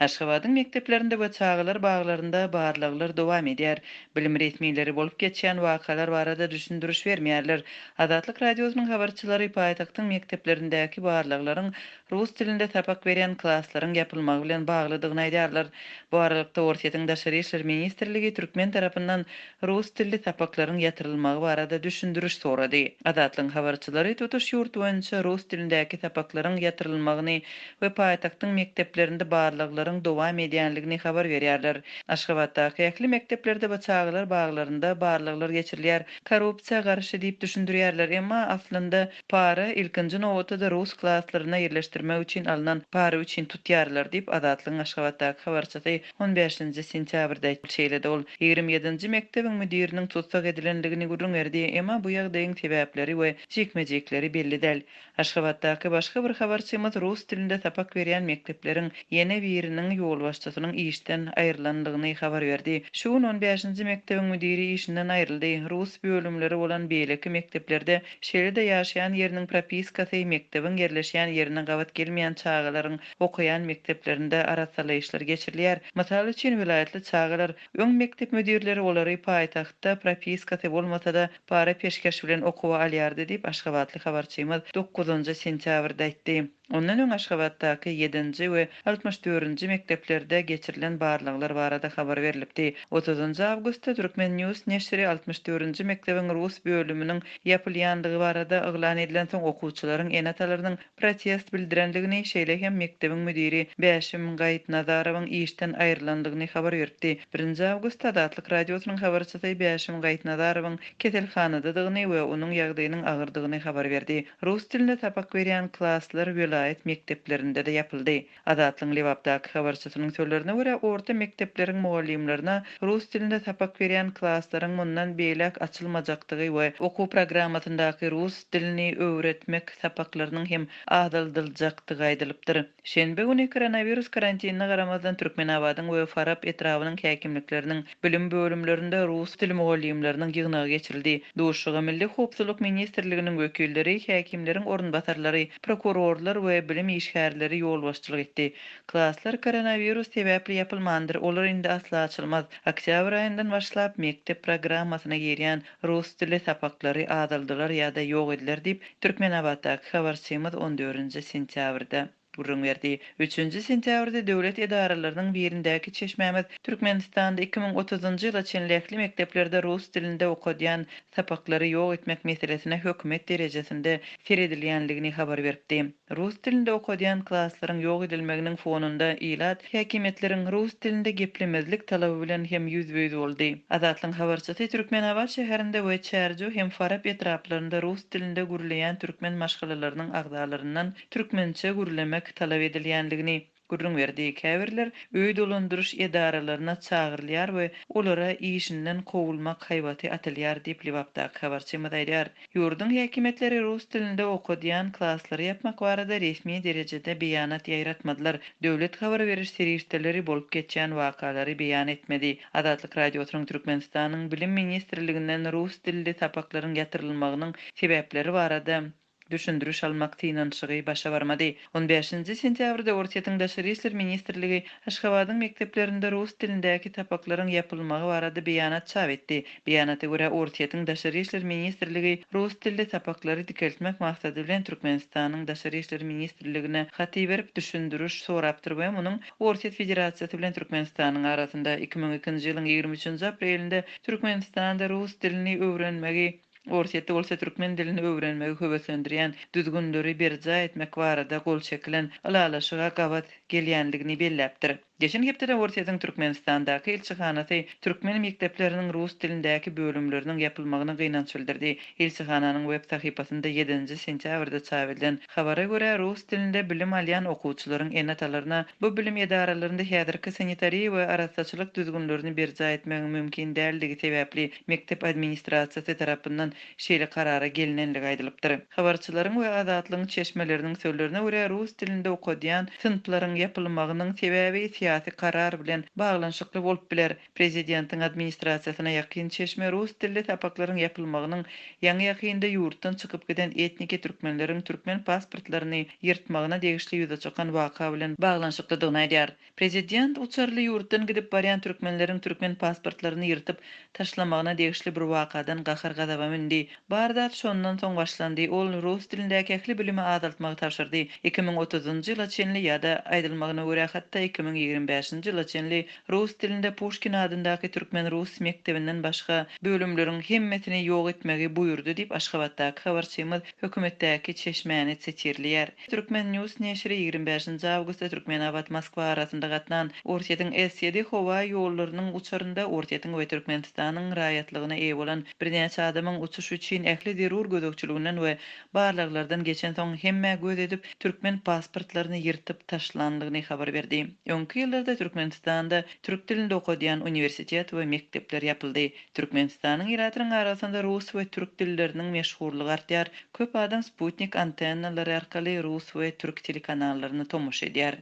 Aşgabadyň mekdeplerinde we çagalar baglarynda barlaglar dowam edýär. Bilim resmileri bolup geçýän wakalar barada düşündiriş bermeýärler. Azatlyk Radiosynyň habarçylary paýtagtyň mekdeplerindäki barlaglaryň rus dilinde sapak berýän klaslaryň ýapylmagy bilen baglydygyny aýdýarlar. Bu aralykda, Orsýetiň Daşary işler ministrligi türkmen tarapyndan rus dilli sapaklaryň ýatyrylmagy barada düşündiriş sorady. Azatlygyň habarçylary tutuş ýurt boýunça rus dilindäki sapaklaryň ýatyrylmagyny we paýtagtyň mekdeplerinde barlaglaryň dowam edýänligini habar berýärler. Aşgabatdaky ähli mekdeplerde we çagalar baglarynda barlaglar geçirilýär. Korrupsiýa garşy diýip düşündirýärler, emma aslynda para, ilkinji nobatda-da rus klaslaryna ýerleşdirmek üçin alnan para üçin tutýarlar diýip, Azatlygyň Aşgabatdaky habarçysy on bäşinji sentýabrda aýtdy. Şeýle-de ol 27-nji mekdebiň müdiriniň tussag edilendigini gürrüň berdi, emma bu ýagdaýyň sebäpleri we jikme-jikleri belli däl. Aşgabatdaky başga bir habarçymyz rus dilinde sapak berýän mekdepleriň ýene biriniň ýolbaşçysynyň işden aýrylandygyny habar berdi. Şu gün on bäşinji mekdebiň müdiri işinden aýryldy. Rus bölümleri bolan beýleki mekdeplerde, şeýle-de ýaşaýan ýeriniň propiskasy mekdebiň ýerleşýän ýerine gabat gelmeýän çagalaryň okaýan mekdeplerinde arassalaýyşlar geçirilýär. Mysal üçin, welaýatly çagalar Öň mekdep müdirleri olary paýtagtda propiskasy bolmasa-da, para-peşgeş bilen okuwa alýardy diýip, aşgabatly habarçymyz dokuzynjy sentýabrda aýtdy. Ondan öň Aşgabatdaky ýedinji we altmyş dördünji mekdeplerde geçirilen barlaglar barada habar berlipdi. Otuzynjy awgustda Turkmen. News neşiri altmyş dördünji mekdebiň rus bölüminiň ýapylýandygy barada yglan edilensoň okuwçylaryň ene-atalarynyň protest bildirendigini, şeýle hem mekdebiň müdiri Bäşim Gaýypnazarowyň işden aýrylandygyny habar beripdi. Birinji awgustda Azatlyk Radiosynyň habarçysy Bäşim Gaýypnazarowyň keselhanadadygyny we onuň ýagdaýynyň agyrdygyny habar berdi. Rus dilinde sapak berýän klaslar welaýat mekdeplerinde-de ýapyldy. Azatlygyň Lebapdaky habarçysynyň sözlerine görä, orta mekdepleriň mugallymlaryna rus dilinde sapak berýän klaslaryň mundan beýläk açylmajakdygy we okuw programmasyndaky rus dilini öwretmek sapaklarynyň hem azaldyljakdygy aýdylypdyr. Şenbe güni koronawirus karantinine garamazdan Türkmenabadyň we Farap etrabynyň häkimlikleriniň bilim bölümlerinde rus dili mugallymlarynyň ýygnagy geçirildi. Duşuşyga Milli howpsuzlyk ministrliginiň wekilleri, häkimleriň orunbasarlary, prokurorlar we bilim işgärleri ýolbaşçylyk etdi. Klaslar koronawirus sebäpli ýapylmandyr, olar indi asla açylmaz. Oktýabr aýyndan başlap, mekdep programmasyna girýän rus dili sapaklary azaldylar ýa-da ýok ediler diýip, Türkmenabatdaky habarçymyz on dördünji sentýabrda gürrüň berdi. Üçünji sentýabrda döwlet edaralarynyň birindäki çeşmämiz Türkmenistanda 2030-njy ýyla çenli ähli mekdeplerde rus dilinde okadýan sapaklary ýok etmek meselesine hökümet derejesinde seredilýänligini habar beripdi. Rus dilinde okadýan klaslaryň ýok edilmeginiň fonunda ilat häkimiýetleriň rus dilinde geplemezlik talaby bilen hem ýüzbe-ýüz boldy. Azatlygyň habarçysy Türkmenabat şäherinde we Çärjew hem Farap etraplarynda rus dilinde gürleýän türkmen maşgalalarynyň agzalaryndan türkmençe gürlemek talap edilýänligini gürrüň berdi. Käbirler öý dolandyryş edaralaryna çagyrylýar we olara işinden kowulmak haýbaty atylýar diýip, Lebapdaky habarçymyz aýdýar. Ýurduň häkimiýetleri rus dilinde okadýan klaslary ýapmak barada resmi derejede beýanat ýaýratmadylar. Döwlet habar beriş serişdeleri bolup geçýän wakalary beýan etmedi. Azatlyk Radiosynyň Türkmenistanyň Bilim ministrliginden rus dilli sapaklaryň ýatyrylmagynyň sebäpleri barada düşündiriş almak synanyşygy başa barmady. On bäşinji sentýabrda Orsýetiň Daşary işler ministrligi Aşgabadyň mekdeplerinde rus dilindäki sapaklaryň ýapylmagy barada beýanat çap etdi. Beýanata görä, Orsýetiň Daşary işler ministrligi rus dilli sapaklary dikeltmek maksady bilen Türkmenistanyň Daşary işler ministrligine hat iberip, düşündiriş sorapdyr we munuň Orsýet Federasiýasy bilen Türkmenistanyň arasynda 2002-nji ýylyň 23-nji aprelinde Türkmenistanda rus dilini öwrenmegi Orsýetde bolsa türkmen dilini öwrenmegi höweslendirýän düzgünleri berjaý etmek barada gol çekilen ylalaşyga gabat gelýändigini belläpdir. Geçen hepdede Orsýetiň Türkmenistandaky ilçihanasy türkmen mekdepleriniň rus dilindäki bölümleriniň ýapylmagyna gynanç bildirdi. Ilçihananyň web sahypasynda ýedinji sentýabrda çap edilen habara görä, rus dilinde bilim alýan okuwçylaryň ene-atalaryna bu bilim edaralarynda häzirki sanitariýa we arassaçylyk düzgünlerini berjaý etmegiň mümkin däldigi sebäpli mekdep administrasiýasy tarapyndan şeýle karara gelnenligi aýdylypdyr. Habarçylaryň we Azatlygyň çeşmeleriniň sözlerine görä, rus dilinde okadýan synplaryň ýapylmagynyň sebäbi syýasy. syýasy karar bilen baglanyşykly bolup biler. Prezidentiň administrasiýasyna ýakyn çeşme rus dilli sapaklaryň ýapylmagynyň ýaňy-ýakynda ýurtdan çykyp giden etniki türkmenleriň türkmen pasportlaryny ýyrtmagyna degişli ýüze çykan waka bilen baglanyşyklydygyny aýdýar. Prezident uçarly ýurtdan gidip barýan türkmenleriň türkmen pasportlaryny ýyrtyp taşlamagyna degişli bir wakadan gahar-gazaba mündi. Bar zat şondan soň başlandy. Ol rus dilindäki ähli bilimi azaltmagy tabşyrdy. 2030-njy ýyla çenli ýa-da, aýdylmagyna görä, hatda 2025-nji ýyla çenli rus dilinde Puşkin adyndaky türkmen-rus mekdebinden başga bölümleriň hemmesini ýok etmegi buýurdy diýip, Aşgabatdaky habarçymyz hökümetdäki çeşmäni sitirleýär. Turkmen. News neşiri 25-nji awgustda Türkmenabat-Moskwa arasynda gatnan Orsýetiň S-ýedi howa ýollarynyň uçarynda Orsýetiň we Türkmenistanyň raýatlygyna eýe bolan birnäçe adamyň uçuş üçin ähli zerur gözegçiliginden we barlaglardan geçensoň hemmä göz edip türkmen pasportlaryny ýyrtyp taşlandygyny habar berdi. Öňki ýyllarda Türkmenistanda türk dilinde okadýan uniwersitet we mekdepler ýapyldy. Türkmenistanyň ilatynyň arasynda rus we türk dilleriniň meşhurlygy artýar. Köp adam sputnik antennalary arkaly rus we türk telekanallaryna tomaşa edýär.